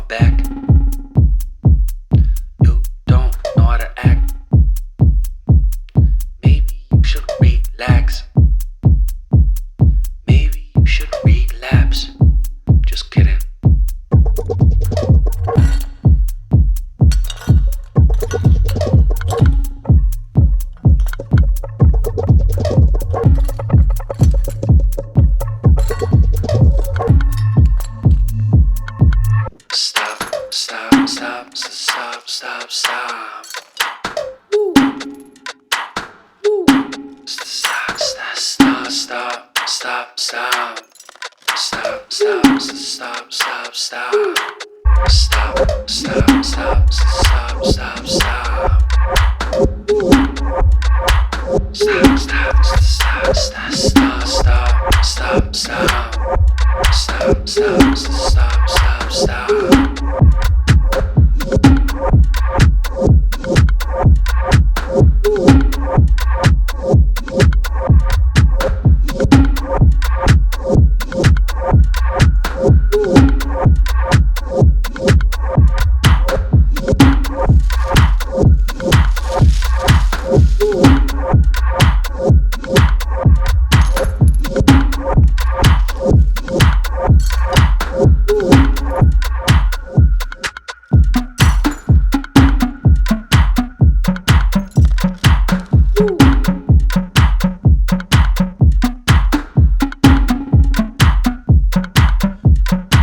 back. You don't know how to act. Maybe you should relax. Maybe you should relapse. Just kidding. Stop, stop, stop, stop, stop, stop. Stop, stop, stop, stop, stop, stop. Stop, stop, stop, stop, stop. Stop, stop, stop, stop, stop, stop. Stop, stop, stop, stop, stop, stop, stop, stop. Stop, stop, stop, stop, stop. Stop, stop, stop, stop, stop, stop. Stop,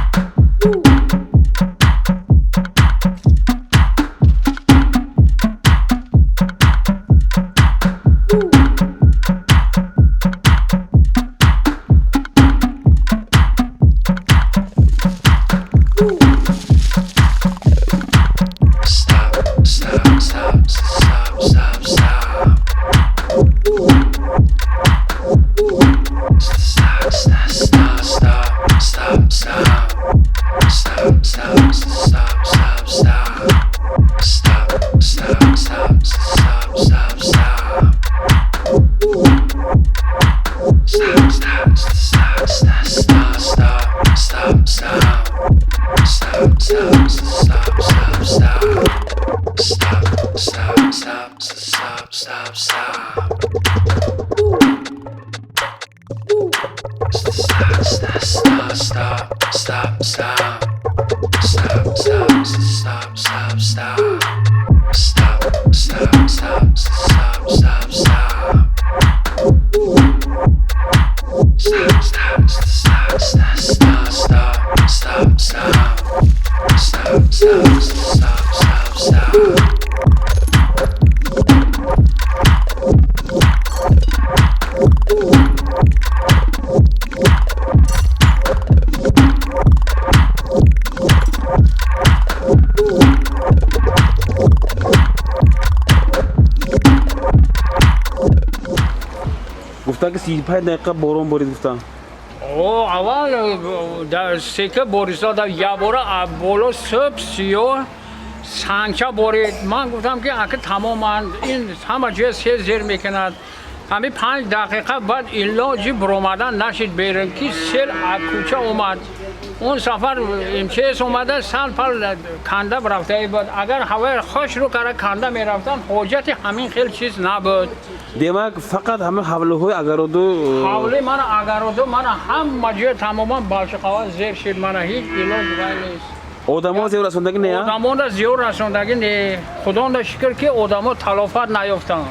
stop, stop, stop, stop, stop. Stop, stop, stop, stop, stop. Stop, stop, stop, stop, stop, stop. Stop, stop, stop, stop, stop, stop, stop, stop. Stop, stop, stop, stop, stop. Stop, stop, stop, stop, stop, stop. Stop, stop, stop, stop, stop, stop. Stop, stop, stop, stop, stop. Stop, stop, stop, stop, stop, stop. Stop, stop, stop, stop, stop, stop, stop, stop. Stop, stop, stop, stop, stop. Гуфтан, ки 35 дақиқа борон борид, гуфтан. О, аввал дар сека бористода, ябора аз боло сӯб сиёҳ сангча борид. Ман гуфтам, ки ака, тамоман ин ҳама ҷоя сел зер мекунад. Ҳамин 5 дақиқа баъд илоҷи биромадан нашид берун, ки сел аз кӯча омад. Он сафар МЧС омада, сал пал канда рафтаи буд. Агар ҳавои хушк кара канда мерафтан, ҳоҷати ҳамин хел чиз набуд. Демак, фақат ҳама ҳавлиҳои агароду? Ҳавли мана, агароду мана, ҳама ҷоя тамоман балчиқава зер шид. Мана, ҳеҷ илоҷ вай нест. Одамо зиён расондагӣ не? Одамонда зиён расондагӣ не, худонда шукр, ки одамо талофат наёфтанд.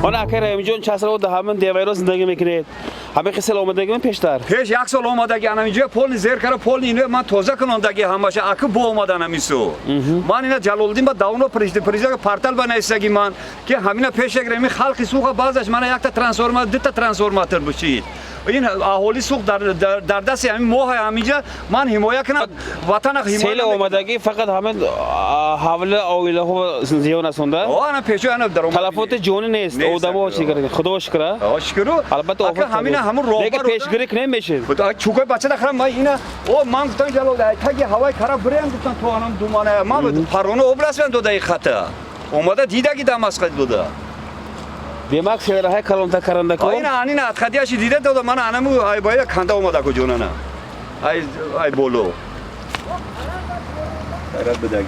Ман ака Раҳимҷон чанд сол дар ҳамин девайро зиндагӣ мекунед. Ҳамин хел сел омадагӣ пештар? Пеш як сол омадагӣ, ана инҷо полни зер кара, полни ино ман тоза кунондагӣ ҳамаша, аки бо омадан ҳамису. Ман ина Ҷалолиддин ба давно президент портал ба наистагӣ ман, ки ҳамина пеш гирем, ин халқи суха баъзаш мана якта трансформатор, дута трансформатор бушид. Ин аҳоли сух дар дасти ҳамин моҳ ҳаминҷа ман ҳимоя кунам, ватана ҳимоя. Сел омадагӣ фақат ҳамин ҳавла оилаҳо зиён расонда? О, ана пешо ана даромад. Талафоти ҷонӣ нест, одамо чӣ карданд? Худо шукр. О, шукру. Албатта ака ҳамина ҳамун роҳбар. Лекин пешгирӣ кунем мешид. Чӯкои бача дахрам ман ина о ман гуфтам Ҷалол таги ҳавои кара бирем гуфтам то анам думана ман парвона об расвен дода ин хата. Омада дидаги дамасқат дода. Демак селраҳои калонтар карандако? Ина анина атхадияши дида дода ман анаму ай бая канда омада ко ҷонана. Ай ай боло. Хайрат бадаги.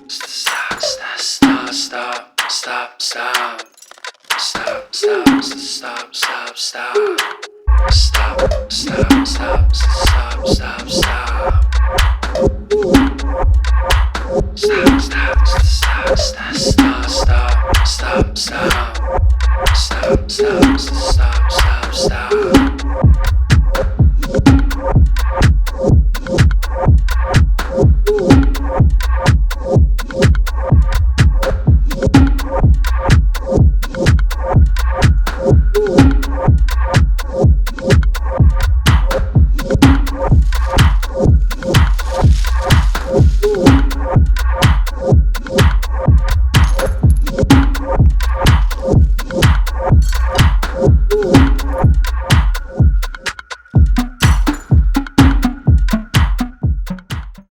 Stop, stop, stop, stop, stop. Stop, stop, stop, stop, stop. Stop, stop, stop, stop, stop, stop. Stop, stop, stop, stop, stop, stop, stop, stop. Stop, stop, stop, stop, stop.